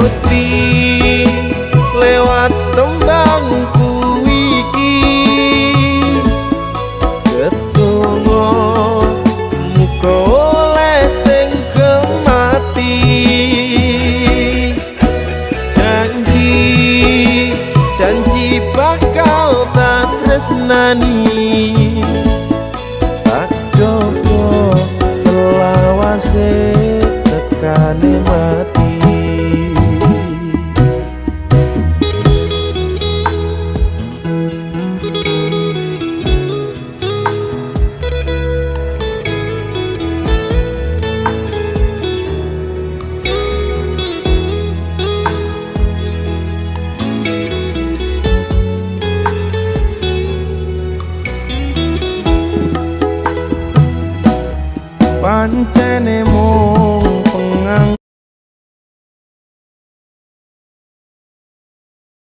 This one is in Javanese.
Gusti lewat tembangku iki. Ketunggo muga oleh sing gemati. Janji, janji bakal tak tresnani, tak jogo selawase tekane mati.